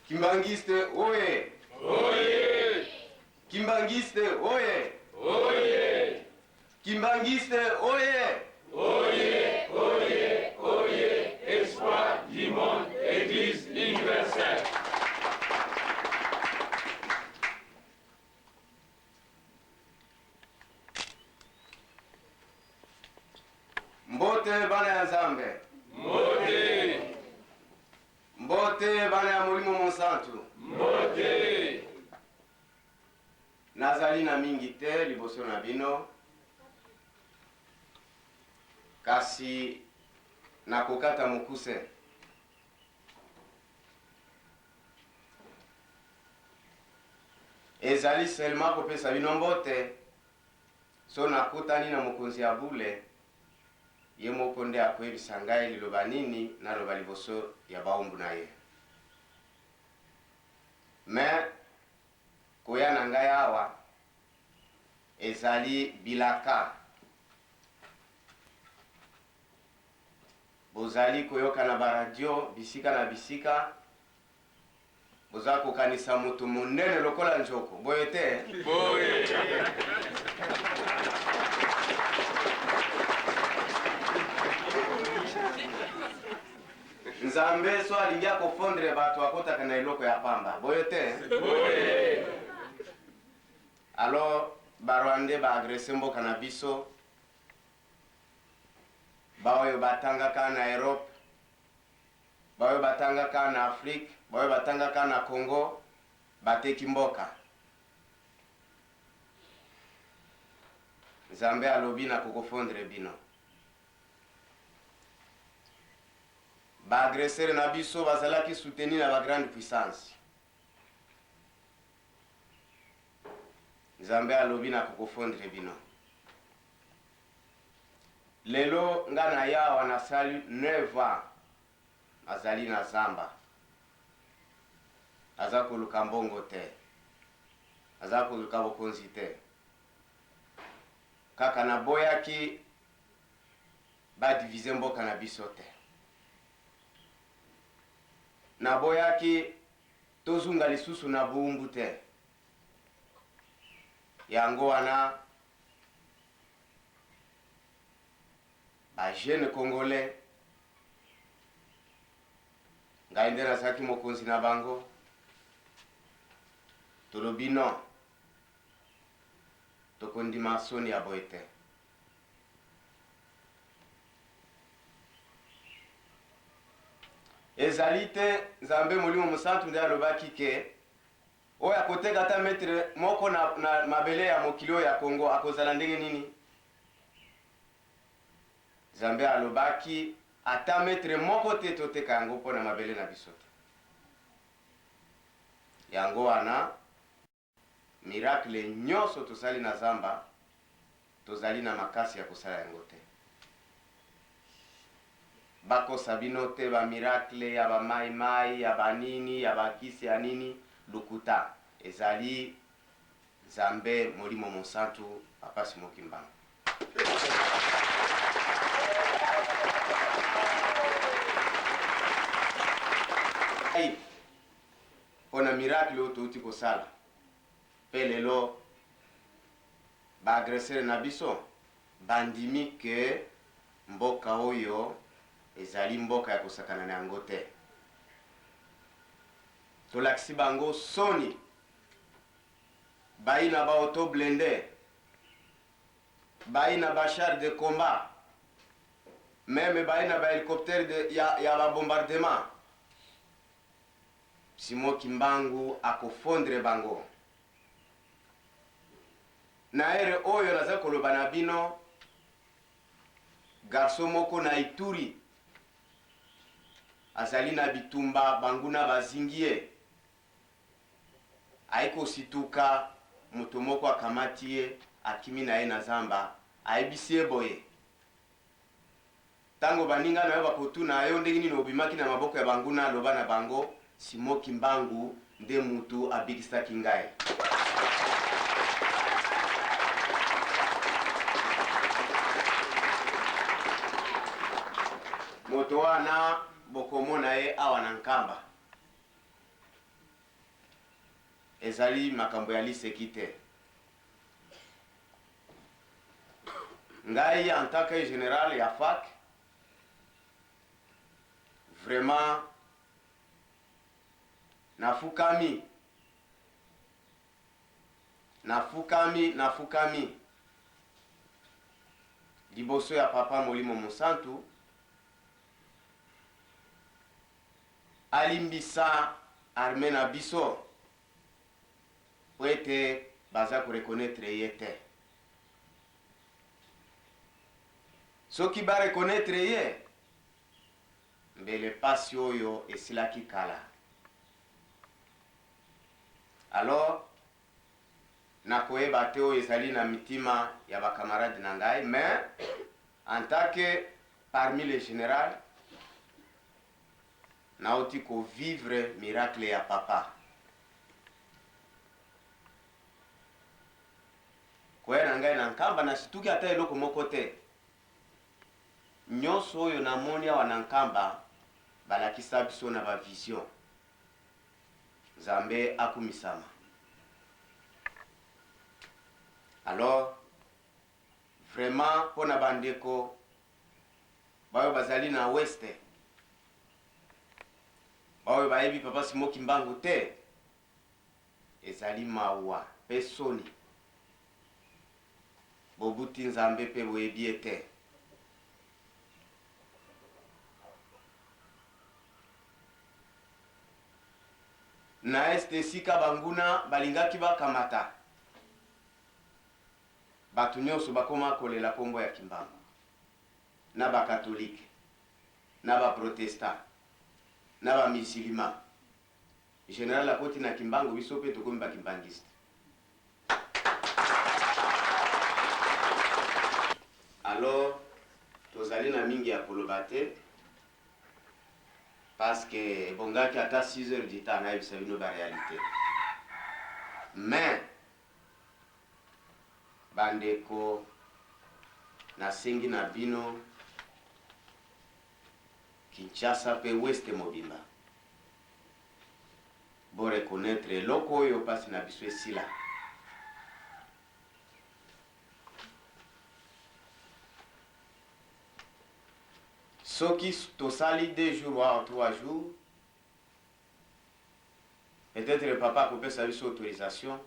Kimbanguiste oye! Oye! Kimbanguiste oye! Oye! Kimbanguiste oye! Oye! Oye! Oye! Espoir du monde, Eglise universelle. Mbote bana ya Nzambe. Mbote! Mbote bana ya Molimo Mosantu. Mbote! Nazali na mingi te liboso na bino, kasi nakokata mokuse. Ezali seulement kopesa bino mbote. So nakutani na mokonzi ya bule, ye moko nde akoyebisa ngai liloba nini naloba liboso ya baumbu na ye. Mais koya na ngai awa ezali bilaka. Bozali koyoka na ba radio bisika na bisika. Boza kokanisa moto monene lokola njoko, boye te? Boye. Nzambe so alingi akofondre bato akotaka na eloko ya pamba, boye te? Boye. Alors ba Rwandais ba agresse mboka na biso, baoyo batangaka na Europe, Baoyo batangaka na Afrique, baoyo batangaka na Congo, bateki mboka. Nzambe alobi na kokofondre bino. Ba agresseurs na biso bazalaki soutenu na ba grande puissance. Nzambe alobi na kokofondre bino. Lelo nga na ya awa nasali 9 ans nazali na zamba naza koluka mbongo te naza koluka bokonzi te kaka naboyaki ba diviser mboka na biso te naboyaki tozunga lisusu na buumbu te yango wana Ba jeunes congolais ngai nde nazalaki mokonzi na bango tolobi non tokondima soni ya boye te. Ezali te Nzambe Molimo Mosantu nde alobaki ke Oyo akoteka ata metre moko na, na mabele ya mokili oyo ya Congo, akozala ndenge nini? Nzambe alobaki, Ata metre moko te toteka yango mpo na mabele na biso te. Yango wana, miracle nyonso tosali na zamba, Tozali na makasi ya kosala yango te. Bakosa bino te ba miracle ya ba mayi mayi ya ba nini ya ba kisi ya nini lokuta ezali Nzambe molimo monsantu papa Simon Kimbangu. Pona miracle oyo touti kosala pe lelo Ba agresseurs na biso bandimi que mboka oyo ezali mboka ya kosakana na yango te. Tolakisi bango soni. Bayi na ba auto blinde, bayi na ba chars de combat, meme bayi na ba helicoptères de ya, ya ba bombardement. Simon Kimbangu akofondre bango. Na heure oyo naza koloba na bino, garçon moko na Ituri azali na bitumba, banguna bazingi ye, aye kosituka, moto moko akamati ye, akimi na ye na zamba, ayebisi ye boye, Tango baninga na yo bakotuna yo ndenge nini obimaki na maboko ya banguna, loba na bango, Simon Kimbangu nde mutu abikisaki ngai. Moto wana bokomona ye awa na Nkamba. Ezali makambo ya liseki te. Ngai en tant que general ya fac, vraiment nafukami, nafukami, nafukami liboso ya Papa Molimo Mosantu alimbisa armee na biso mpo ete baza ko reconnaitre ye te. Soki ba reconnaitre ye, mbele pasi oyo esilaki kala. Alors, nakoyeba te oyo ezali na mitima ya ba camarades na ngai, mais en tant que parmi les general, Nauti ko vivre miracle ya papa. Koya na ngai na Nkamba nasituki ata eloko moko te. Nionso oyo namoni awa na Nkamba balakisa biso na ba vision. Nzambe akumisama. Alors vraiment pona ba ndeko Baoyo bazali na Ouest, baoyo bayebi Papa Simon Kimbangu te, ezali mawa pe soni. Bobuti Nzambe pe boyebi ye te. Na Est esika banguna balingaki bakamata, bato nionso bakoma kolela kombo ya Kimbangu. na ba catholique na ba protestant na ba musulman general akoti na kimbangu biso pe tokomi ba kimbanguiste. Alors tozali na mingi ya koloba te parce que ebongaki ata 6 heures du temps nayebisa bino ba realite mais Ba ndeko nasengi na bino Kinshasa pe ouest mobimba bo reconnaitre eloko oyo pasi na biso esila. Soki tosali deux jours ou trois jours peut-etre papa akopesa biso autorisation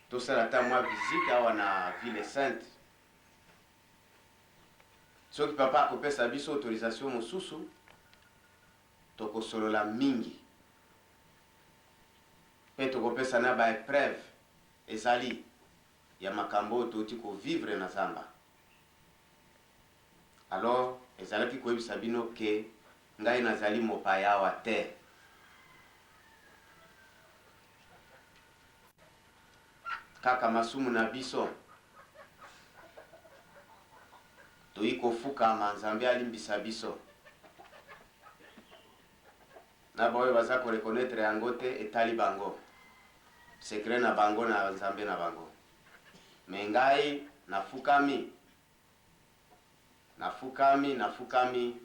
Tosala ata mwa visite awa na ville sainte. Soki papa akopesa biso autorisation mosusu, tokosolola mingi pe tokopesa na ba epreuves ezali ya makambo oyo touti ko vivre na zamba. Alors ezalaki koyebisa bino que ngai nazali mopaya awa te. Kaka masumu na biso toyi kofukama Nzambe alimbisa biso na baoyo baza ko reconnaitre yango te etali bango secret na bango na Nzambe na bango mais ngai nafukami nafukami nafukami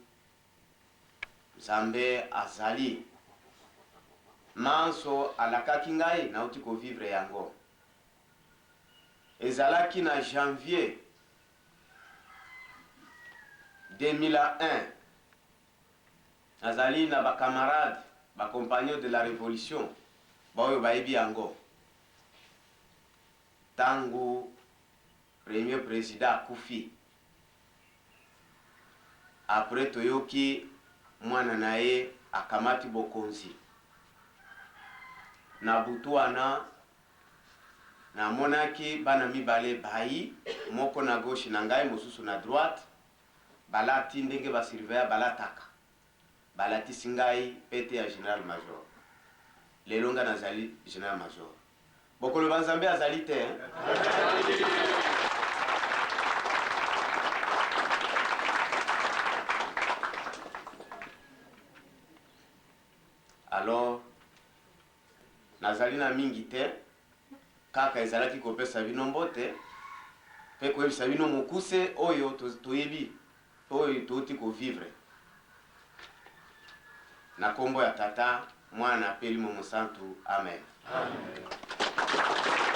Nzambe azali. Manso alakaki ngai, nauti ko vivre yango. Ezalaki na janvier 2001, nazali na ba camarades, ba compagnons de la revolution, baoyo bayebi yango. Tango premier president akufi, Après toyoki mwana na ye akamati bokonzi. Na butu wana, namonaki bana mibale bayi, moko na gauche na ngai, mosusu na droite, balati ndenge ba surveillants balataka. Balatisi ngai pete ya general major. Lelo ngai nazali general major. Bokoloba Nzambe azali te hein? Alors nazali na mingi te, kaka ezalaki kopesa bino mbote pe koyebisa bino mokuse oyo toyebi oyo touti ko vivre. Na kombo ya Tata, Mwana pe Elimo Mosantu. Amen. Amen.